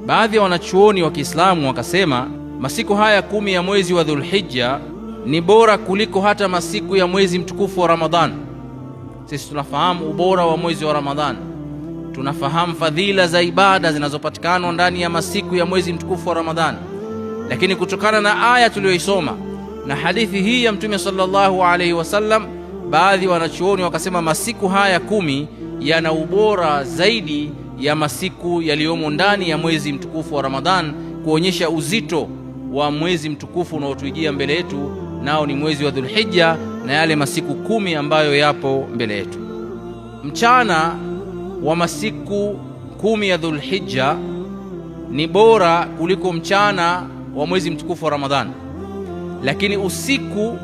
Baadhi ya wanachuoni wa Kiislamu wakasema masiku haya 10 ya mwezi wa Dhulhijja ni bora kuliko hata masiku ya mwezi mtukufu wa Ramadhan. Sisi tunafahamu ubora wa mwezi wa Ramadhan, tunafahamu fadhila za ibada zinazopatikana ndani ya masiku ya mwezi mtukufu wa Ramadhan, lakini kutokana na aya tuliyoisoma na hadithi hii ya Mtume sallallahu alaihi wasallam, baadhi wanachuoni wakasema masiku haya 10 yana ubora zaidi ya masiku yaliyomo ndani ya mwezi mtukufu wa Ramadhan, kuonyesha uzito wa mwezi mtukufu unaotuijia mbele yetu, nao ni mwezi wa Dhulhijja na yale masiku 10 ambayo yapo mbele yetu. Mchana wa masiku 10 ya Dhulhijja ni bora kuliko mchana wa mwezi mtukufu wa Ramadhan, lakini usiku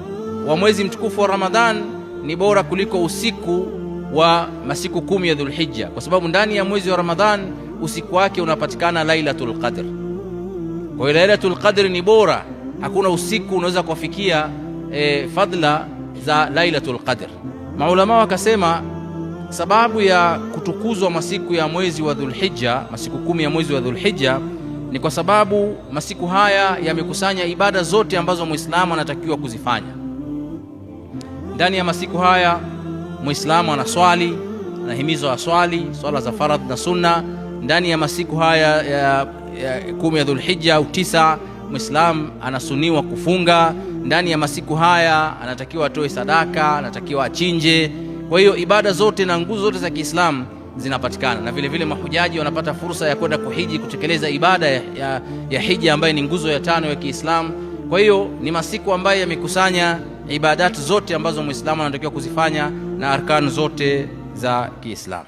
wa mwezi mtukufu wa Ramadhan ni bora kuliko usiku wa masiku 10 ya Dhulhijja, kwa sababu ndani ya mwezi wa Ramadhan usiku wake unapatikana Lailatul Qadr. Kwa hiyo Lailatul Qadr ni bora, hakuna usiku unaweza kufikia fadla za Lailatul Qadr. Maulama wakasema sababu ya kutukuzwa masiku ya mwezi wa Dhulhijja, masiku 10 ya mwezi wa Dhulhijja, ni kwa sababu masiku haya yamekusanya ibada zote ambazo Muislamu anatakiwa kuzifanya. Ndani ya masiku haya Muislamu anaswali, anahimizwa aswali swala za faradh na sunna. Ndani ya masiku haya ya 10 ya Dhulhijja au 9, Muislamu anasuniwa kufunga. Ndani ya masiku haya anatakiwa atoe sadaka, anatakiwa achinje. Kwa hiyo ibada zote na nguzo zote za Kiislamu zinapatikana, na vile vile mahujaji wanapata fursa ya kwenda kuhiji, kutekeleza ibada ya hija ambayo ni nguzo ya 5 ya Kiislamu. Kwa hiyo ni masiku ambayo yamekusanya ibadati zote ambazo Muislamu anatakiwa kuzifanya na arkanu zote za Kiislamu.